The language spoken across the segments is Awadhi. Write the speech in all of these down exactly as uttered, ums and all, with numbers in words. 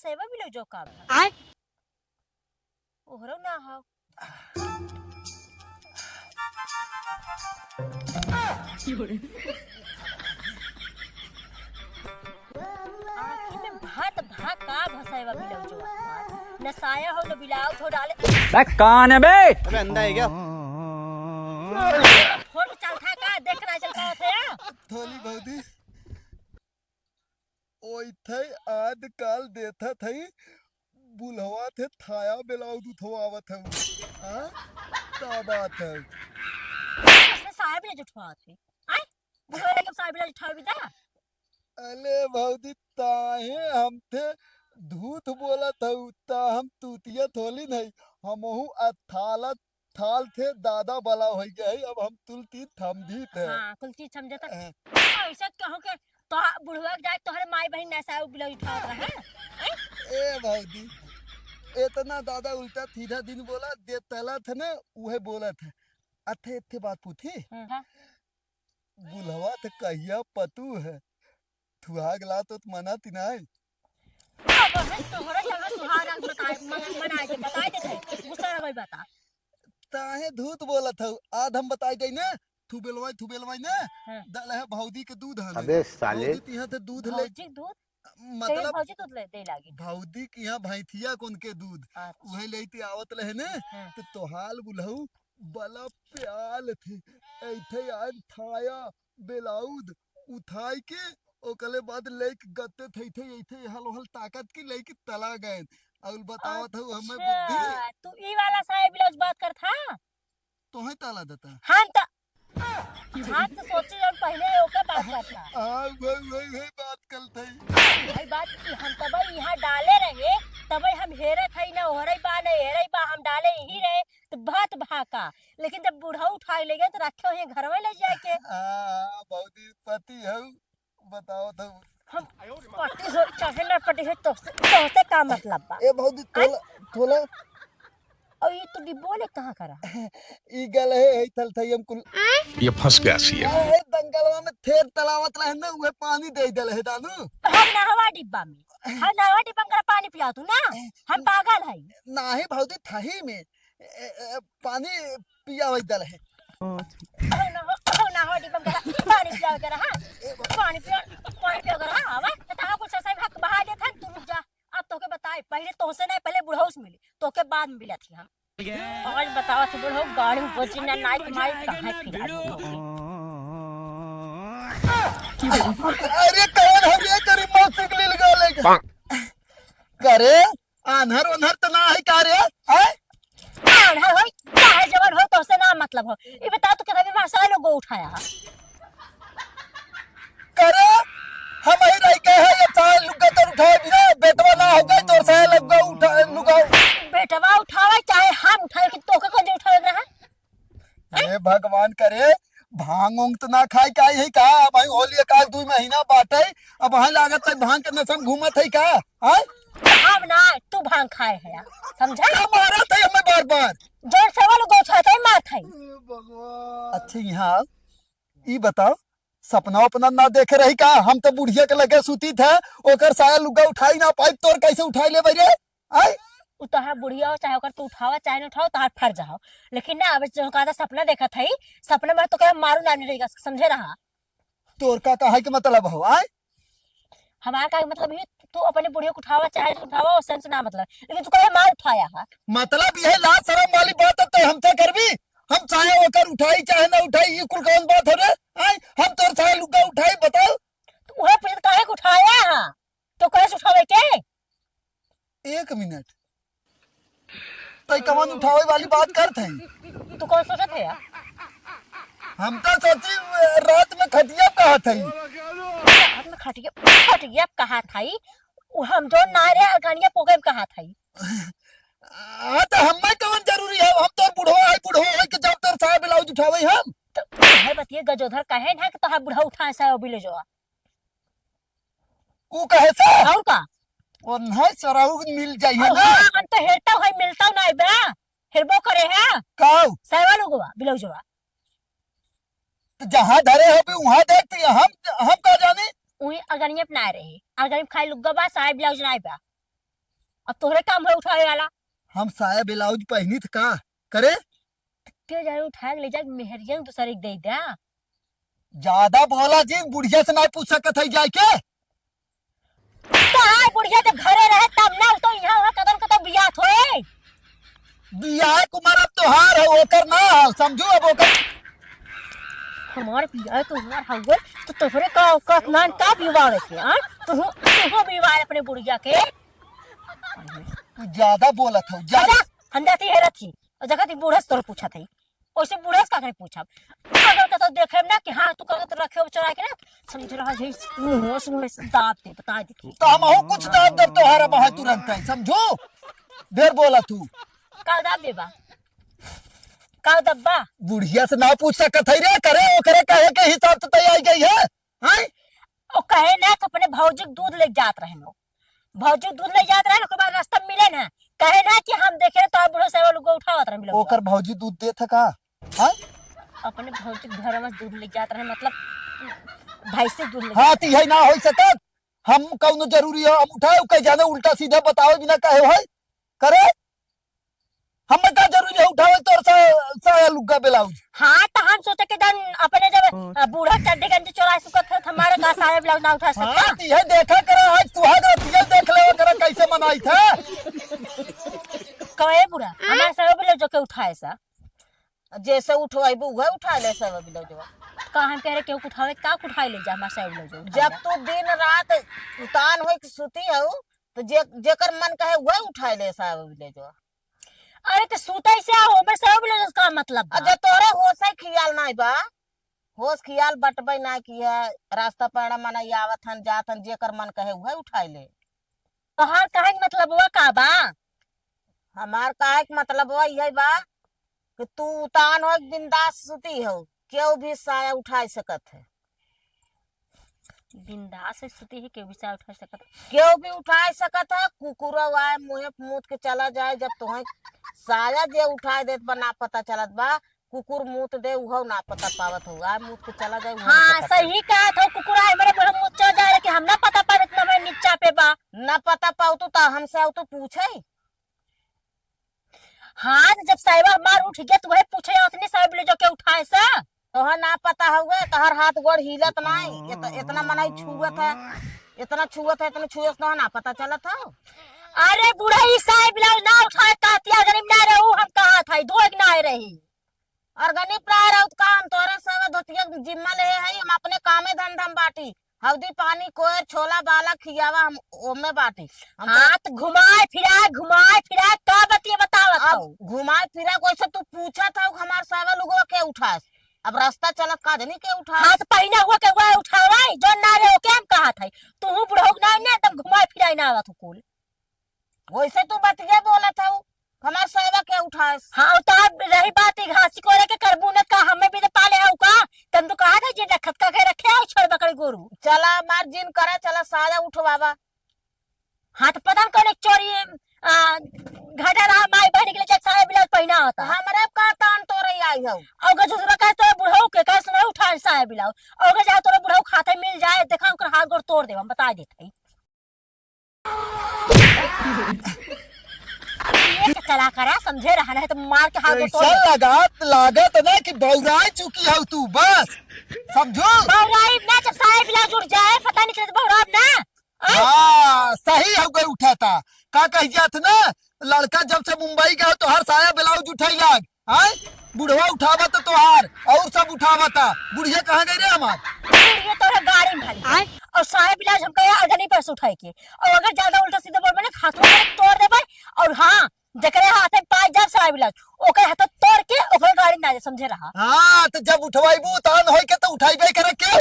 सेवा ब्लाउज का बा? आय? ओहरो ना हो। आखिर में भात भा का भसाएवा ब्लाउजवा? न साया हो, न ब्लाउज हो डाले। बे, कौन है बे? अबे, अंधा है क्या? फोन चलता का? देख ना चलता थे। थोली भौजी, ओइथे आजकाल देखत हई, बुढ़वा थे थाया ब्लाउज उठवावत हऊ। हाँ? का बात है? उसने साया ब्लाउज उठवावत है। आय? बुढ़वा लगे साया ब्लाउज उठावे बिदा? अले भौजी, ताहे हम थे धूत बोलत हऊ, ता हम तूतिया थोली नहीं, हमहू अथालत थाल थे दादा बला होइ गए, अब हम तुलती थमधी थे। हाँ, तुलती समझे तो हाँ। ऐसे कहो के तो बुढ़वा के जाए तोहरे माई बहिन ना साया ब्लाउज उठावत रहे। हैं? ए भौजी, इतना दादा उल्टा सीधा दिन बोला, दे तला थे ना, उहे बोला थे। अथे, अथे बात पूछी? हम्म, हाँ। बुढ़वा त कहिया पतू है, थुहाग ला तो मना तिनाय। अब है तोहरा चला सुहाग रात बताए, मना, मनाए के बताए देते, गुस्सा ना भाई बता। ताहे धूत बोलत हऊ, आध हम बताई दई ना, थू बेलवाई, थू बेलवाई ना, हाँ। दल है भौजी के दूध हने। अबे साले। भौजी तिहाँ ते दूध ले भौजी के दूध? मतलब कहीं भौजी दूध ले दे लागी। भौजी के यहाँ भैंसिया कोन के दूध, अच्छा। उहे लेते आवत रहे ने, हाँ। तो तोहाल बुलहू बला प्याल थे, ऐथे आज थाया ब्लाउज उठाई के ओकले बाद लेके गत्ते थैथे ऐथे हल हल ताकत की लेके तला गए। और बतावत हूँ हमें बुद्धि। अच्छा, तू ई वाला साया ब्लाउज बात करत हा? तोहे ताला देता। हम त, हम त सोचे जब पहले ओके बात करता। हाँ, वही, वही, वही बात कल थई। भाई बात की हम तब यहाँ डाले रहे, तब हम हेरत हई ना, ओहरई बा ना, एरई बा, हम डाले यही रहे, तो बात भाका। लेकिन जब बुढ़ऊ उठाए ले गए, तो रखे हुए घर में ले जाए के। हाँ, हाँ, भौजी पति हऊ, बताओ तो। हम पति हो, चाहे ना पति हो, तोहसे, तोहसे का मतलब बा? ए भौजी, आय? तोला, तोला। और ये तो डिब्बो ले कहाँ करा? ई गल है, है थल थई हम कुल। ये फंस गया सीएम। ए, ए, दंगलवा में थेर तलावत रहे ना, उहे पानी दे दल है दानू। हम नहवा डिब्बा में, हम नहवा डिब्बा में करा पानी पिया तू ना, हम पागल है। नाही भौजी, थाही में, ए, ए, पानी पियावै दल है। हो ना हो, हो ना हो, डिब्बा में करा पानी पियावै करा, हाँ? पानी पिया, पानी पिया करा, हाँ, आवा, तो तहाँ कुछ सही हक बहा देत है, तू रुक जा। अब तोके बताए, पहले तोहसे नहीं, पहले बुढ़ऊ से मिली, तोके बाद में मिलत ही हम। आज बतावा तू बुढ़ऊ, गाड़ी में बोझी ना, नाइट माइट कहाँ फिरा दू? अरे कौन हम ये करी मौसी के लिए लगा लेके? करे आन्हर ओन्हर त ना है का रे? हैं? आन्हर होई, चाहे जवन हो, तोसे ना मतलब हो। ई बताओ तो कितना भी मासा लोग गो उठाया है। करे, हम ही रह गए हैं, ये सारे लुग्गा तो उठाए बिना, बेटवा ना हो गए, तो सारे लुग्गा उठा, लुग्गा। बेटवा उठावे, चाहे हम उठाए, कि तोके कौन जो उठावे रहा? हे भगवान करे, भांग उंग त ना खाए के आई है का? अब भाई होली एकाध दुई महीना बाटे, अब भाई लागत है भांग के नशा में घूमत है का? हैं? हम ना, तू भांग खाए है, समझा? का मारत है हमें बार बार? जोर से वाला गोछा है, मारत है। हे भगवान। अच्छा, यहाँ ई बताओ, सपना वपना ना देखे रही का? हम तो बुढ़िया के लगे सूती थे, ओकर साया लुग्गा उठाई ना पाई, तोर कैसे उठाई लेबै रे? आय? उ तोहार बुढ़िया हो, चाहे ओकर तू उठावा, चाहे न उठावा, तोहार फर्ज हो। लेकिन ना, अब जो कहता सपना देखत है, सपना में तो कहे मारू ना नहीं रहेगा, समझे रहा। तोर का कहे के मतलब हो, आय? हमार का मतलब है, तू अपने बुढ़िया को उठावा, चाहे न उठावा, उससे हमसे ना मतलब। लेकिन तू कहे मार उठाया है। मतलब यह लाज शरम वाली बात है, तो हम क्या करबी? हम चाहे ओकर उठाई, चाहे ना उठाई, ये कुल कौन बात हो रे? आय? हम तोर साया लुग्गा उठाई, बताओ? तो वह पूछत काहे के उठाया है? तो कहे से उठावे के? एक मिनट, तई कवन उठावे वाली बात करत है? तू कौन सोचत है यार? हम तो सोची रात में खटिया कहत है। रात में खटिया, खटिया कहत है? उ हम जो ना रे अगनिया पोगे कहत है। हाँ, तो हमें कवन जरूरी है? हम तो बुढ़वा है, बुढ़वा है कि जब तोर साया ब्लाउज उठावे हम। तो है बतिये गजोधर कहे ना कि तोहार बुढ़वा उठाए साया ब्लाउज। उ कहे से? और का? ओ नहीं, सराऊ मिल जाइए और ना। हाँ, हम तो हेरता है, मिलता नहीं बा। हेरबो करे है। काऊ? साया लुगवा, ब्लाउजवा। तो जहाँ धरे हो भी वहाँ देखती है। हम, हम का जानी? उही अगनिया पे ना रहे। अगनिया पे खाली लुग्गा बा, साया ब्लाउज ना बा। अब तोहरे काम है उठावे वाला। हम साया ब्लाउज पहनी त का करे? ते जाए उठा के ले जा, मेहरिया दूसरे के दे द्या। ज्यादा बोला जी, बुढ़िया से ना पूछ सकत है जाए के। तो आए बुढ़िया जब घरे रहे तब ना, तो यहाँ वहाँ कदम कदम बियात होए। बियाह कुमार अब तोहार है, ओकर ना है, समझू अब ओकर। हमार बियाह तो हमार हउए, तो तोहरे का औकात ना का बिवावे के, हाँ? तू, तू बिवाए अपने बुढ़िया के। तू ज्यादा बोलत हो, ज्यादा। अच्छा, हम जाती है रथी, और जगह ती बूढ़े से तोर पूछत है। ओसे बूढ़े से का करे पूछब? अगर कतौ देखेब ना कि हाँ, तू कहत रखे हो चोरा के ना, समझ रहा है, मुँह से, मुँह से दाब दे, बता दे। तो हमहू कुछ दाब देब तोहरा बहा तुरंत है, समझू? ढेर बोला तू। का दाब देबा? का दब्बा? बुढ़िया से ना पूछ सकत है रे, करे ओकरे कहे के हिसाब से तैयार गई है, हैं? ओ कहे ना कि अपने भौजी के दूध ले जात रहे लो। भौजी दूध ले जात रहे, ओकर बाद रास्ता में मिले ना, कहे ना कि हम देखे तो बूढ़ो से वो लोग उठावत रहे, मिलो ओकर भौजी दूध देत है का? हाँ? अपने भौजी के घर में दूध ले जात रहे, मतलब भैंस से दूध ले हाँ, जात तो यही ना हो सकत। हम कौनो जरूरी हो, हम उठाए, कह जाने उल्टा सीधा बतावे बिना कहे हो है? करे? हमें का जरूरी है उठावे तोर सा-, साया लुग्गा ब्लाउज? हाँ, तो हम सोचे कि जन अपने जब, अ, बूढ़ा चड्ढी गंजी चोरा सुकत है, तो हमारे का साया ब्लाउज ना उठा सकता? हाँ, तो यह देखा करा, आज सुहाग रतिया देख लेवा करा, कैसे मनाई था। कहे बूढ़ा, हमारे साया ब्लाउज जो के उठाए सा? जैसे उठवाइबू, उहे उठा ले साया ब्लाउजवा। का हम कह रहे, केहू के उठावे, का उठाए ले जा हमारे साया ब्लाउजवा? जब तू दिन रात उतान होए के सुती हऊ, तो जे, जेकर मन कहे, उहे उठाए ले साया ब्लाउजवा। अरे, तो सूते से आ, ओमे से ब्लाउज का मतलब बा? जब तोरे होश है, खियाल नाई बा, होश खियाल बटबे ना किया, रास्ता पैड़ा मना आवत हन, जात हन, जेकर मन कहे, उहे उठाई ले। तोहार कहे के मतलबवा का बा? हमार कहे के मतलबवा यही बा कि तू उतान हो, बिंदास सुती हो, केहू भी साया उठाई सकत है। बिंदास स्थिति है, केहू भी साया उठा सकत। केहू भी उठा सकत है, कुकुरो आए, मुँहे मूत के चला जाए, जब तोहे साया जे उठा देत बा, ना पता चलत बा, कुकुर मूत दे, उहो ना पता पावत हो, आए मूत के चला जाए, उहो ना हाँ, पता सही कहत हो, कुकुर आए, हमरे मुँहे मूत चला जाए, लेकिन हम ना पता पावत, ना मैं नीचा पे बा। ना पता पावतू, त हमसे आऊ तू पूछे? हाँ, तो जब साहिबा हमार उठ गया, तो वही पूछे, "ओतने साहिब ले जो के उठाए सा?" तोहर ना पता हउए, तोहर हाथ गोड़ हिलत नाई, इत-, इतना मनई छुअत है, इतना छुअत है, इतना छुअत, तोहर ना पता चलत हौ? अरे बूढ़ा, ई साहिब ले ना उठाए, तातिया गरीब ना रहे, ऊ हम कहा था, धोए के ना रही। और गनी प्राय रहत का, हम तोहरे सब धोतिया के जिम्मा ले है, हम अपने कामे धंधा में बाटी। हल्दी पानी, कोयर, छोला, बाला खियावा, हम ओमे बाटी। हम तो हाथ घुमाए फिराए, घुमाए फिराए, का बतिया बतावत अब हौ? घुमाए फिराए, वैसे तू पूछत हौ, हमार सावा लुगवा के उठास? अब रास्ता चलत का जनी के उठास? हाथ पहिना हुआ के हुआ उठावे, जो ना रहे, ओके हम कहा था। तू बुढ़ऊ ना, ना, एकदम घुमाए फिराए ना आवत हो कुल। वैसे तू बतिया बोलत हौ, हमार सावा के उठास? हाँ, तो अब रही बात ई घासी कोरे के, करबू न का, हमें भी तो पाले हौ का? तन तो कहा था जे रखत का के रखे हौ, छोड़ बकरी गोरू। चला, मार जिन करा, चला साया उठवावा। हाँ, तो पता न कौन एक चोरी, आ, घटा रहा, माई बहन के लिए जब साया ब्लाउज पहिना होता। हमरे का तान तोरे आई हौ। और अगर दूसरा का तोरे बुढ़ऊ के, का सुना उठा साया ब्लाउज। और अगर जहाँ तोरे बुढ़ऊ खाते मिल जाए, देखा उनकर हाथ गोड़ तोड़ देब, हम बता देत हई। ये तो चला करा, समझे रहा, नहीं तो मार के हाथ गोड़ तोड़ ऐसा देब। लागत, लागत ना कि बौराई चुकी हौ तू, बस। समझू? बौराई ना, जब साया ब्लाउज उठ जाए, पता नहीं चलत बौराब ना। आय? हाँ, सही हौ गए उठा था। का कह जात ना, लड़का जब से मुंबई गया तो हर साया ब्लाउज उठाई लाग। आय? बुढ़वा उठावा तो तोहार, और सब उठावा था। बुढ़िया कहाँ गई रे हमार? बुढ़िया तोरे गाड़ी में भरी। आय? और साया ब्लाउज हम कहे अगनी पर से उठाए के। और अगर ज्यादा उल्टा सीधा बोलबे ना, हाथों में तोड़ देबे। और हाँ, जेकरे हाथे पाए जब साया ब्लाउज, ओकरे हाथ तोड़ के ओकरे गाड़ी ना दे, समझे रहा। हाँ, तो जब उठवाइबू, उतान होई के तो उठाइबे करे के।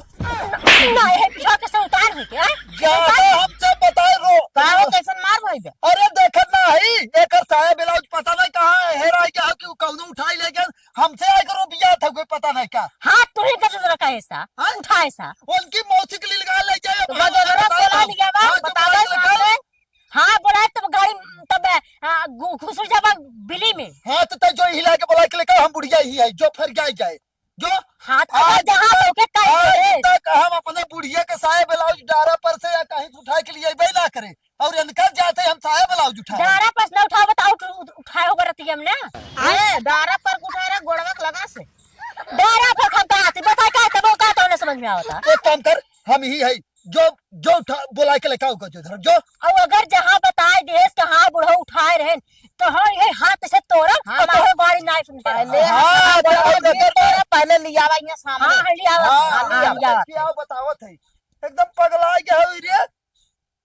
ना, ये पीछा के से उतान होई के, हैं? ज्यादा हम जब बताए रो। का हो, कैसन मार भाई बे? अरे देखत ना ही, एकर साया ब्लाउज पता नहीं कहाँ है, हेराई गया कि कौनो उठाई ले गया, हमसे आए के रुपया था कोई पता नहीं का। हाँ, तू ही का जरूरत है ऐसा, हाँ? उठा ऐसा। उनकी मौसी के लिए लगा ले जाए, तो अपना बजरंग बताए बोला दो। नहीं क्या बा? हाँ, जो बता बोला दे के लगा। सामने। हाँ, बोला है तब गाड़ी, तब, आ, घु-, घुसुर जाबा बिली में। हाँ, तो तै जो हिला के बोला के लेकर हम बुढ़िया ही है, जो फर जाए जाए। जो हाथ आज अगर जहाँ तक, होके काहे आज करे? तक हम अपने बुढ़िया के साया ब्लाउज डारा पर से या कहीं से उठा के लिए अइबे ना करे, और इनकर जाते हम साया ब्लाउज उठा डारा पर से ना उठाओ, बताओ, उठ-, उठ-, उठाए होगा रतिया में ना। ए, डारा पर उठा रहा, गोड़वा के लगा से। डारा पर हम का आती, बताए का तब का तो ना समझ में आवता। एक काम कर, हम ही है, जो, जो उठा, बोला के लेके आओ, जो धर, जो। और अगर जहाँ बताए देस के हाँ बुढ़ऊ उठाए रहे, तो हाँ, ये हाथ से तोड़ब, हाँ, और माँ। तोहर गाड़ी नाई सुनते पहले रहो। हाँ, हाँ, तो बड़ा और आदमी अगर तोड़ा, पहले लियावा यहाँ सामने। हाँ, हाँ, लियावा। हाँ, हाँ, हाँ, लियावा। लियावा। क्या बतावत है? एकदम पगला गया है रे।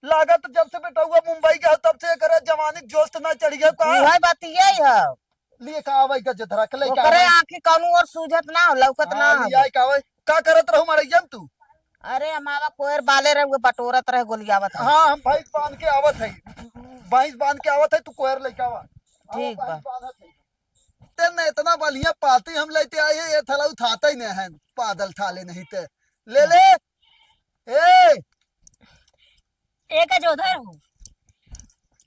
लागत जब से बेटउआ मुंबई गया, तब से एकरा जवानी के जोश ना चढ़ गया का? वही बात यही है। लिए का आवे गजधरा के लेके ओकरे आवे। आँखी कौनो और सूझत ना हो, लौकत ना हाँ, हो। लिए का आवे। का करत रहू मड़ैया में तू? अरे, हम आवा कोयर बाले रहे, उहे बटोरत रहे, गोलियावत रहे। हाँ, हम भैंस बांध के आवत है, भैंस बांध के आवत है, तू कोयर लेके आवा। आवा, ठीक बा। भैंस बांधत है। ते न इतना बढ़िया पाती हम लेते आए हैं, ये थला उठाते ही नहीं है, पादल थाले नहीं ते। ले ले। ए, एक जो उधर हो,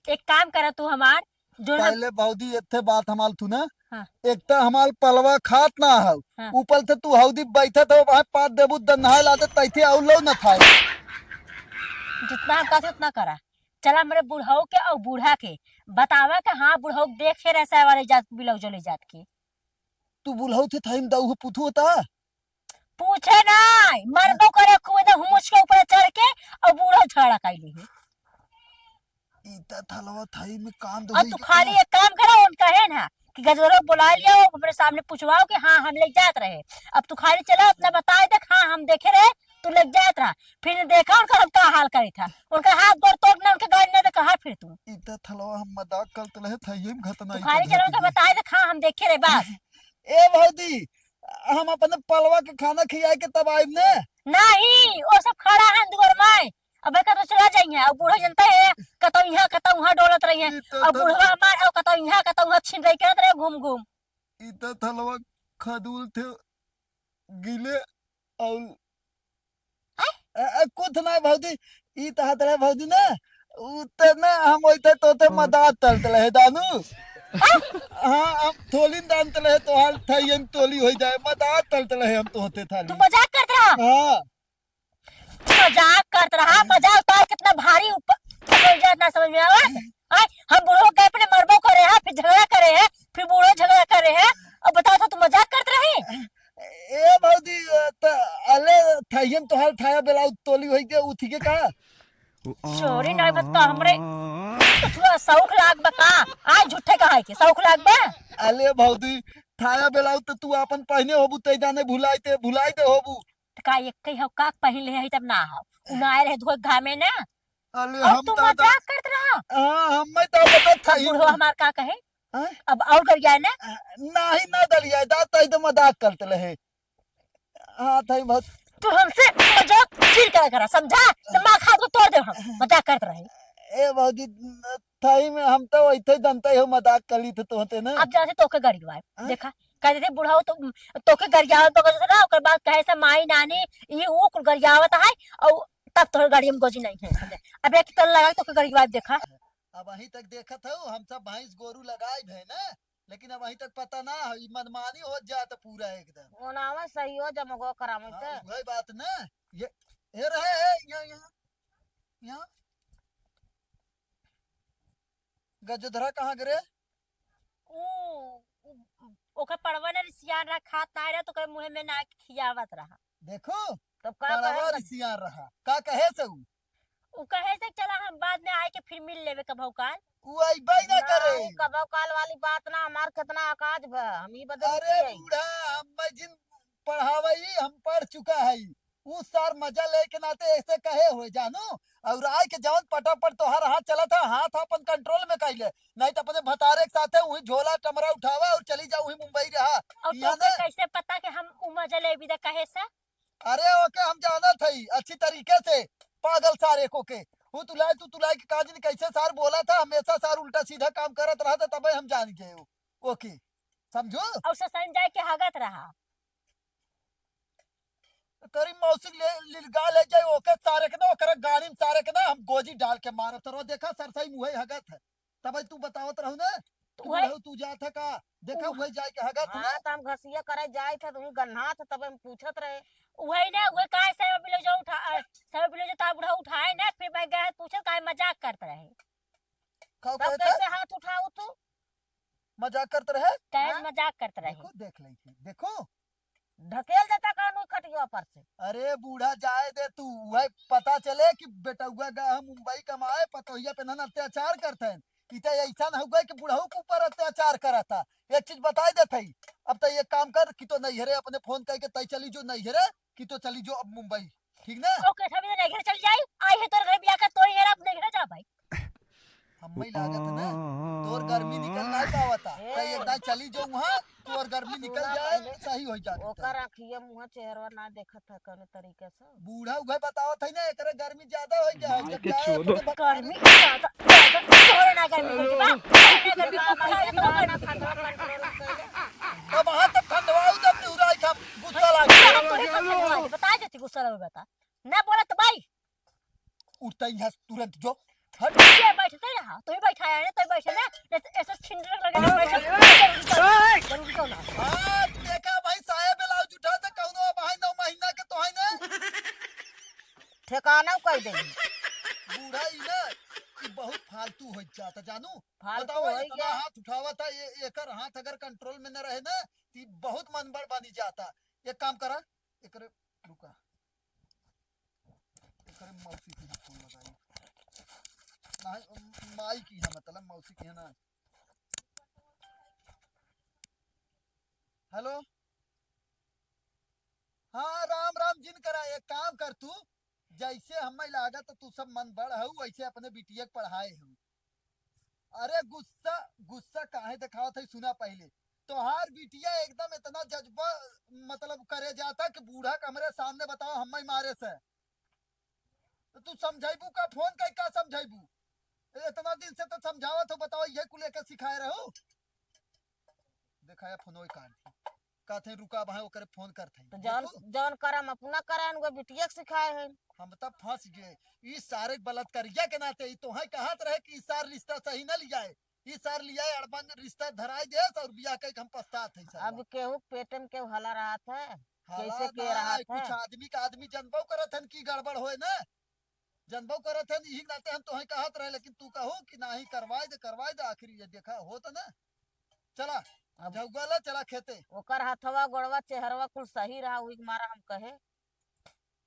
एक काम करा तू हमार, जो हम पहले भौजी, एक ठे बात हमार तू ना, हाँ। एक तो हमार पलवा खात ना हो, हाँ। ऊपर से तू हौदी बैठत हो, वहाँ पाद देबू, दन्हाए लाते, तैथे और लो न खाए। जितना हम कहते उतना करा। चला मेरे बुढ़ऊ के और बूढ़ा के बतावा के, हाँ, बुढ़ऊ के देखे रहे साय वाले जात, बिलौजो ले जात के। तू बुढ़ऊ थे थाई में दऊ हो पुथू होता? पूछे नाई, मरबो करे खूब एकदम हुमुच के ऊपर चढ़ के और बूढ़ो झगड़ा कइले है। ई त थलवा थाई में कांद और होई तू के खाली का? एक काम करो, उनका है ना कि गजरो बुला लिया, वो अपने सामने पूछवाओ कि हाँ, हम ले जात रहे। अब तू खाली चला, अपना बताए देख, हाँ, हम देखे रहे, तू ले जात रहा। फिर देखा उनका हम का हाल करे था, उनका हाथ गोड़ तोड़ ना, उनके गाड़ी ना दे, कहा फिर तू। ई त थलवा हम मजाक करत रहे, थाई में घटना तू ई खाली कर चला, उनका देती। बताए देख, हाँ, हम देखे रहे, बस। ए भौजी, हम अपने पलवा के खाना खियाए के तब आइब ने। नहीं, वो सब खड़ा है दुआर में। अब का तो चला जाइए, अब बूढ़ा जनता है, कतौ यहाँ, कतौ वहाँ डोलत रही है। ई तो और तो बुढ़वा हमार, और कतौ यहाँ, कतौ वहाँ छिन रही करत रहे घूम घूम। ई तो थलवा खदूल थे गिले और हैं? अ, अ, कुछ ना भौजी, ई त हाथ रहे भौजी ना, उ त ना हम ओइते तोते हम्म। मदात तलत रहे दानू। हैं? हाँ, हम थोली दान तले है, तोहार थाइयन तोली हो जाए, मदात तलत रहे हम तोहते थाली। तू मजाक करत रहा? हाँ। मजाक करत रहा, मजाक तोहार कितना भारी ऊपर हो जाए, ना समझ में आवे? हैं? हम बूढ़ो के अपने मरबो करे हैं, फिर झगड़ा करे हैं, फिर बूढ़ो झगड़ा करे हैं, अब बताओ तो तू मजाक करत रहे? ए भौजी, त अले थाइयन तोहार थाया ब्लाउज तोली होई के उठी के का? चोरी नहीं बता हमरे, तो थोड़ा शौक लाग बा का? आज झूठे कहा है के शौक लाग बा? अले भौजी, थाया ब्लाउज तो तू आपन पहने होबू, ते जाने भुलाई ते, भुलाई दे होबू। त का एक ही हो का पहन ले है तब ना हो? उनाए रहे धोए घामे ना। अले और हम तू दादा। मजाक करत रहा। हाँ, हम मैं तो बता अब थाई बुढ़वा में। हमार का कहे? हाँ? अब और गरियाए ना? आ, नाही ना दलिया, दा तई तो मजाक करत रहे। हाँ, थाई बहुत। तू हमसे मजाक फिर करा करा, समझा? दिमाग हाथ को तोड़ दे हम, मजाक करत रहे। ए भौजी, थाई में हम तो वैसे जनता ही हो, मजाक कर ली थे तोहते ना। अब जाते तोके गरियाए। हाँ? देखा, कहते थे बुढ़ाओ तो तोके गरियावत बगल से ना, ओकर बाद कहे से माई नानी, ई ऊ कुल गरियावत है, और तब तोहर गाड़ी में गोजी नहीं है, समझा? अब एक तल लगा तोके गरियाए देखा। अब वहीं तक देखत हऊ, हम सब भैंस गोरू लगाए भे ना, लेकिन अब वहीं तक पता ना है, ई मनमानी हो जात पूरा एकदम। ओनावा सही हो जमगो करावे हाँ, के। उहे बात ना। ये, ये रहे, ये, यहाँ, यहाँ, यहाँ। गजधरा कहाँ गिरे? ऊ, ऊ, ओकर पड़वा ना रिसियान रहा, खात ना रहा, तो ओकर मुँहे में ना खियावत रहा। देखो, तब का पड़वा कहे? रिसियान रहा। का कहे से ऊ? ऊ कहे से, "चला, हम बाद में आए के फिर मिल लेवे कभौ काल।" ऊ अइबे ना करे। नहीं, कभौ काल वाली बात ना, हमार कितना औकात बा, हम ई बदे अरे रुकी हई। बूढ़ा, हम जिन पढ़ावई, हम पढ़ चुका हई। ऊ सार मजा लेके नाते ऐसे कहे होए जानू, और आए के जवन पटापट तोहार हाथ चला था, हाथ अपन control में कइले, नहीं तो अपने भतारे के साथे वही झोला टमरा उठावा और चली जाओ वही मुंबई रहा। और यहाँ तोके ना। कैसे पता कि हम ऊ मजा लेबी त कहे से? अरे ओके हम जानत हई अच्छी तरीके से, पागल सार एको के। वो तुलाए तू तुलाए के काजिन कैसे सार बोला था, हमेशा सार उल्टा सीधा काम करत रहा था, तबे हम जान गए हो। ओके, समझो? और ससुराल जाए के हगत रहा। तेरी मौसी ले, लिलगा ले जाए ओके सारे के ना, ओकरा गाड़ी में सारे के ना हम गोजी डाल के मारत रहो। देखा सरसई मुहे हगत है, तबे तू बतावत रहू ना। तो वही बुढ़ऊ तू जात है का? देखा उ- वही जाए के हगत ना। हाँ, तो हम घसिया करे जाए थे, तो वही गन्हात है, तब हम पूछत रहे। वही ना, वही काहे से बिलो जो उठा, अ, से बिलो जो ता बुढ़ऊ उठाए ना, फिर मैं गए पूछे, काहे मजाक करत रहे? का तब कहत है? कैसे हाथ उठाऊ तू? मजाक करत रहे? काहे हाँ? मजाक करत रहे? देखो, देख लेई थी, देखो। ढकेल देता कानू खटिया पर से। अरे बूढ़ा जाए दे तू, वह पता चले कि बेटउआ गा हम मुंबई कमाए, पतोहिया पे नन अत्याचार करत हैं। ई त ऐसा न हो गए कि बुढ़ऊ के ऊपर अत्याचार करता। एक चीज बताई देत हई, अब त एक काम कर कि तो नैहरे अपने फोन करके तय चली जो नैहरे, कि तो चली जो अब मुंबई, ठीक ना? ओके, हम इधर नैहरे चल जाई, आई है तोर घर बियाह कर, तोर घर अब नैहरे जा भाई। हम्मे लागत ना, तोर गर्मी निकल ना पावता। ए। त एक दाई चली जो वहाँ, तोर गर्मी निकल सुना जाए, पहले, सही हो जाए। ओकर आँखिया मुँह चेहरवा ना देखत है कौनो तरीका से। बूढ़ा उहे बतावत है ना, एकरे गर्मी ज्यादा हो गया है। माई जब के जाए चोदो। तो बता गर्मी ज्यादा, ज्यादा, तोरे ना गर्मी होई बा, तोरे ना गर्मी होई बा, तोरे ना गर्मी होई बा। तब वहाँ तक ठंडवाऊ जब निहुराई का गुस्सा लागे। तोरे का ठंडवाई, बता देती गुस्सा लगे बता। ना बोलत बाई। उठता ही यहाँ तुरंत जो। हट। ये बैठते रहा, तू ही बैठा है, तू ही बैठे ना, नहीं तो ऐसे छिंदर लगे ना बैठे। जरूरी तो, जरूरी तो ना। हाँ, देखा भाई, साया ब्लाउज उठा त कौनो भाई नौ महीना के तो है ना। ठिकाना कर दे। बूढ़ा ई ना, ई बहुत फालतू हो जाता जानू। फालतू बताओ, हो इतना गया। हाथ उठावा था, ये, एकर हाथ अगर कंट्रोल में न रहे ना, तो ई बहुत मनबड़ बनी जाता। एक काम करा, एकरे, रुका, एकरे मौसी के यहाँ फोन लगाई। नहीं, माई की है, मतलब मौसी की है ना। हेलो, हाँ, राम राम जिन करा, एक काम कर तू, जैसे हमें लागत तू सब मनबड़ हऊ, वैसे अपने बिटिया के पढ़ाए हऊ। अरे गुस्सा, गुस्सा काहे दिखावत है, सुना पहले। तोहार बिटिया एकदम इतना जज्बा, मतलब, करे जाता कि बूढ़ा के हमरे सामने बताओ, हमें मारे से। तो तू समझाइबू का? फोन कई का समझाइबू? ए, इतना दिन से तो समझावत हो, बताओ, ये कुल एके सिखाए रहो। देखा, ये फोन वही काट दी। कहते हैं, "रुका, भाई, ओकरे फोन करते हैं।" तो जौन, देखो। जौन करम अपना करा, उनके बिटिया के सिखाए हैं। हम तब फंस गए। ई सारे बलात्कारिया के नाते, ई तोहे कहत रहे कि ई सार रिश्ता सही न लियाए। ई सार लियाए, अड़बंग रिश्ता धराए देस और बियाह कइके हम पछतात है सार। अब केहू के पेट में केहू हला रहत है, हला कैसे के ना, रहत कुछ है? आदमी का आदमी जनबो करत हन कि गड़बड़ होए ना। जनबो करत हन, यही नाते हम तोहे कहत रहे, लेकिन तू कहू कि नाही, करवाए दे, करवाए दे, आखिर ये देखा होत ना। चला, अब झउआ ले, चला खेते। ओकर हथवा, गोड़वा, चेहरवा कुल सही रहा, उही के मारा हम कहे।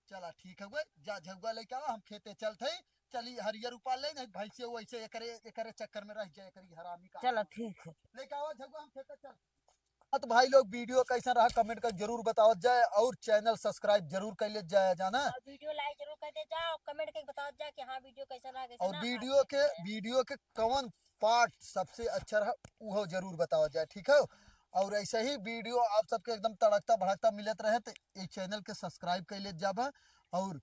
चला, ठीक हउए, जा झउआ लेके आवा, हम खेते चलत हई। चली, हरियर उपा ले, नहीं भैंसे वैसे एकरे, एकरे चक्कर में रह जाए, एकरी हरामी का। चला, ठीक है। लेके आवा झउआ, हम खेते चल। हाँ, तो भाई लोग, video कैसा रहा, comment कर जरूर बतावत जाए और channel subscribe जरूर कर ले जाए जाना। और video like जरूर कर दे जाओ, comment करके बतावत जाए कि हाँ, video कैसा रहा, कैसा और ना। Video के, video के कौन part सबसे अच्छा रहा, वो जरूर बतावत जाए, ठीक है? और ऐसे ही video आप सबके एकदम तड़कता भड़कता मिलत रहे, तो ये channel के subscribe कर ले जाबा और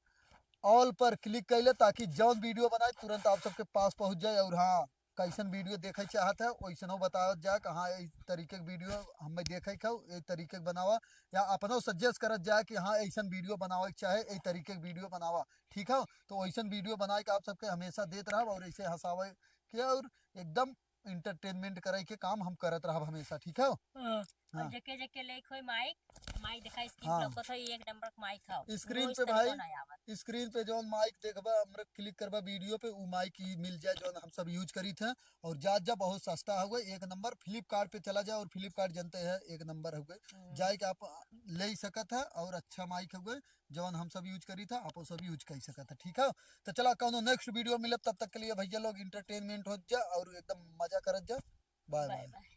all पर click कर ले, ताकि जौन video बनाए तुरंत आप सबके पास पहुँच जाए। और हाँ, कैसन video देखे चाहत है, वैसनो बतावत जाए कि हाँ, इस तरीके के video हमें देखे के हौ, ए तरीके के बनावा, या अपनो suggest करत जाए कि हाँ, ऐसन video बनावे के चाहे, ए तरीके के video बनावा, ठीक है? तो वैसन video बनाए के आप सबके हमेशा देत रहब और ऐसे हंसावे के और एकदम entertainment करे के काम हम करत रहब हमेशा, ठीक है? हाँ। और हाँ। जेके जेके लेक होई mic, mic देखा, screen हाँ। पे लौकत है, एक number mic है। Screen पे भाई, screen पे जौन mic देखबा, हमरे click करबा video पे, उ mic ही मिल जाए जौन हम सब use करीत हैं। और जात जा बहुत सस्ता हउए, एक number। Flipkart पे चला जाए और Flipkart जनते हैं एक number हउए, हम्म। जाए के आप ले सकत है और अच्छा mic हउए जौन हम सब use करीत है, आप सब use कर सकत है, ठीक है? तो चला कौनो next video मिलब, तब तक के लिए भैया लोग entertainment हो जा और एकदम मजा करत जा। Bye bye।